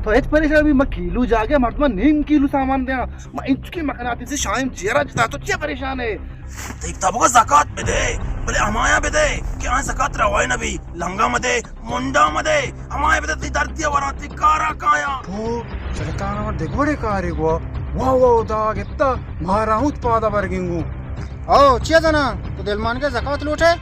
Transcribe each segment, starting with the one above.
تو ہچ پریشان مبی، ما کیلو جاگہ مردماں نیم کیلو سامان دیاں۔ ما انچکی مکناتی سے شاہیم چیرا جتا، تو چیا پریشان ہے؟ تئی تبگا زکات بدے، بلے ہمایا بدے کہ آ زکات روائی نبی، لنگا مدے، منڈا مدے، ہمایا بدے تئی دردیا ورا تئی کارا کایا۔ او شیطان، ہمار دگوڑے کارے گوا۔ واہ واہ، دا گپتا، مارا ہوت پادا برگنگو۔ او چیا زنا، تو دلمان کے زکات لوٹے؟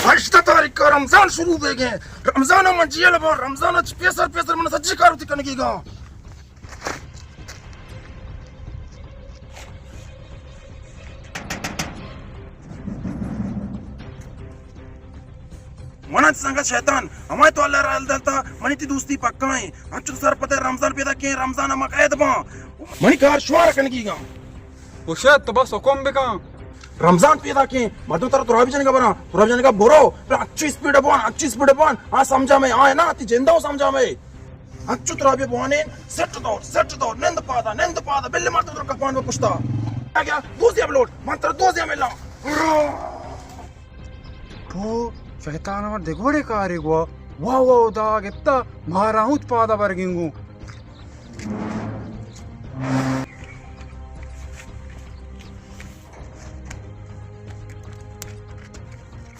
ہشت تاریخ کا رمضان شروع بیگے۔ رمضان من جیل با، رمضان چ پیسر پیسر من سجی کار وتی کنگی گا۔ من انت سنگت شیطان، ہمائے تو اللہ را دلتا، منی تی دوستی پکا ہیں۔ انچو سرپد ہے رمضان پیدا کیں، رمضان ہم قید باں۔ منی کار شوار کنگی گا۔ گوشت تو بس حکم بکن۔ رمضان پیدا کیں، مردم ترا ترابی جنگا برا، ترابی جنگا برو، پر اچھی سپیڈ بوان، اچھی سپیڈ بوان۔ ہاں سمجھا میں، آئے نا، تی جندہ سمجھا میں۔ انچو ترا بہ بوانین، سٹ دور، سٹ دور، نند پادا، نند پادا، بلے مارتا ترا کپان و پشتا۔ آ گیا، دوزی اپلوڈ، من ترا دوزی ملا۔ تو شیطان، ہمار دگوڑے کارے گوا۔ واہ واہ، دا گپتا، مارا ہوت پادا برگنگو۔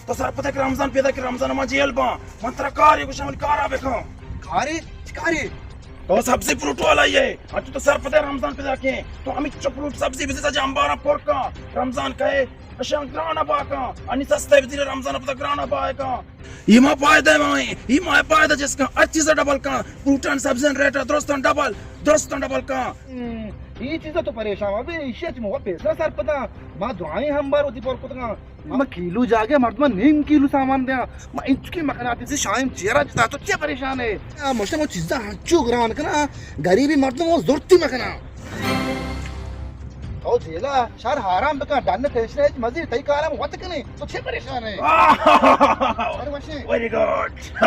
تو سرپد کہ رمضان پیدا کہ رمضان ما جیل باں۔ من ترا کارے گوشاں، من کارا بکن۔ کارے؟ چی کارے؟ تو سبزی فروٹ والا ہی ہے۔ اچھا تو سرپد ہے رمضان پیدا کہ تو ہمیں چو فروٹ سبزی بزی سجا انباراں پر کن۔ رمضان کہے، اشاں گرانا با کن۔ انی سستے بزی رمضان پدا گرانا با کن۔ ای ما فائدہ مائیں، ای ما فائدہ جس کن، ہر چیز ڈبل کن۔ فروٹان سبزیان ریٹ درستان ڈبل، درستان ڈبل کن۔ ہم، ای چیزا تو پریشان مبے، ایشی چ مو پیسہ سرپداں۔ ما دعائیں ہمبار وتی پر کتگاں۔ ما کیلو جاگہ مردماں نیم کیلو سامان دیاں۔ ما انچکی مکناتی سے شاہیم چیرا جتا، تو چیا پریشان ہے؟ آ مشتم چیزا ہنچو گران کنا، غریبی مردم وہ زورتی مکنا۔ تو جیلا شہر حرام بکن، ڈن ٹینشن ہے، مزید تئی کارا وت کنے، تو چے پریشان ہے؟ ارے وشیں۔ Very good.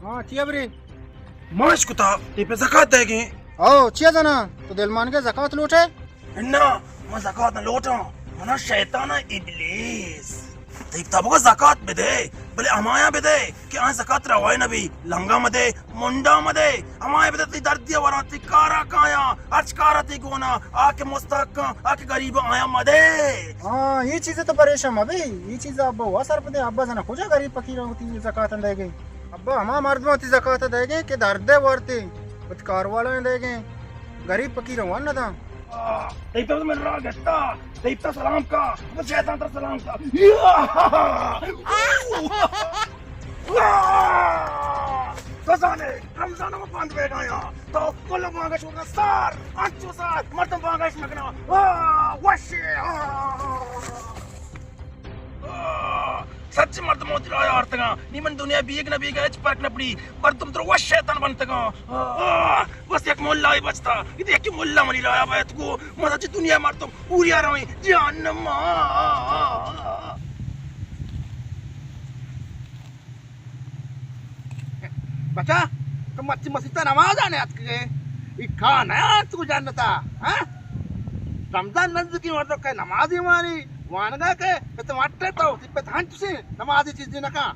ہاں، چیا برے؟ ماش کتا، تی پہ زکات دے گئے۔ او، چیا زنا؟ تو دلمان کے زکات لوٹے؟ انا، من زکات نہ لوٹاں۔ منا شیطان ابلیس۔ تی تبگا زکات بدے، بلے ہمایا بدے کہ آ زکات روائی نبی، لنگا مدے، منڈا مدے، ہمایا بدے تی دردیا ورا تی کارا کایا، ہرچ کارا تی گونا، آ کہ مستحقاں، آ کہ غریباں آیا مدے۔ ہاں، یہ چیز تو پریشان مبے، یہ چیز ابا وا سر پدے، ابا زنا کجا غریب فقیراں وتی زکات دے گئے؟ ابا ہما مردماں وتی زکات دے گئے کہ دردے ورتے، وتی کار والا دے گئے، غریب فقیراں وا نہ داں۔ آہ، تئی تو من راہ گتا، تئی تو سلام کا، وہ شیطان تر سلام کا۔ تو زانے، رمضان میں بند بیٹھا یا، تو کل مانگا شوڑنا سار، انچو سار، مردم مانگا شوڑنا، آہ، وشی، آہ۔ آہ، سچ مردم وتی راہ آرتگاں۔ نی من دنیا بیگ نہ بیگ ہچ فرق نہ پڑی۔ مردم تر وش شیطان بنتگاں۔ آہ، بس یک ملا ہی بچتا۔ ادا یک ملا منی راہ بیت گو۔ من سچ دنیا مردم اوریا رویں۔ جہنم۔ بچا، تو مرچی مسیتا نماز آنے اتکگے؟ ای کا نیا تو جنتا، ہاں؟ رمضان نزدیکی مردو کہ نمازی وانی، وانگا کہ پت مٹے تو، تی پت ہنچ سے نمازی چیزی نکا۔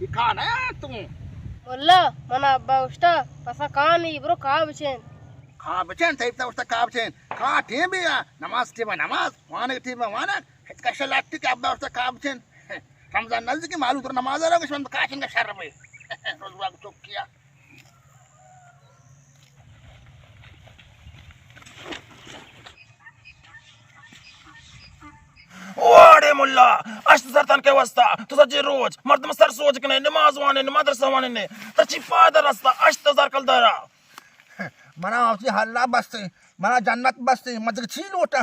ای کا نیا تو؟ ملا، من ابا اشتا، پسا کانی برو کا بچین۔ کا بچین، تئی پتا اشتا کا بچین۔ کا ٹیم بیا، نماز ٹیم نماز، وانگ ٹیم وانگ، ہچ کش لاٹی کہ ابا اشتا کا بچین۔ رمضان نزدیکی، معلوم تر نماز آ رہا، کشمن کاشن کا شر بھائی۔ روز واگ چوکیا۔ واڑے ملا، اشت سر تن کے واسطہ، تو سجے روچ، مردم سر سوچ کنے، نماز وانے، مدرسہ وانے نے، تر چی فائدہ رستا، اشت ہزار کلدارا۔ منا اسی حالا بستے، منا جنت بستے، مدر چی لوٹا؟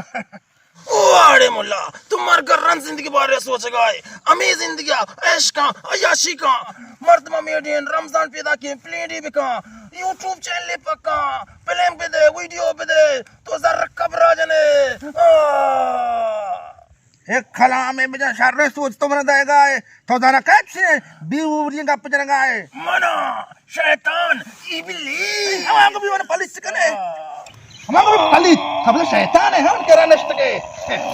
واڑے ملا، تو مرگ ءَ رند زندگی بارے سوچگائے؟ ہمے زندگی ءَ عیش کن، عیاشی کن۔ مردم میڈین رمضان پیدا کیں، پلینڈی بکن، یوٹیوب چینل پکا، فلم بدے، ویڈیو بدے، تو زر قبرا جنے۔ آہ! ایک کلام ہے بجا شر سوچ تو من دائے گا ہے۔ تو دانا کیپ سے بیوری گپ جنگا ہے۔ منا شیطان ابلیس۔ ہما کو بھی من پلیس کنے۔ ہما کو بھی پلیس، قبل شیطان ہے، ہم کرا نشت کے۔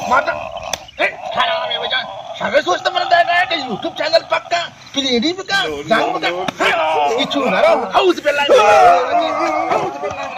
ماتا، اے، کلام ہے بجا شر سوچ تو من دائے گا ہے کہ یوٹیوب چینل پکا، پلیڈی پکا، زنگ پکا۔ یہ چون نرو، اعوذ باللہ۔ اعوذ باللہ۔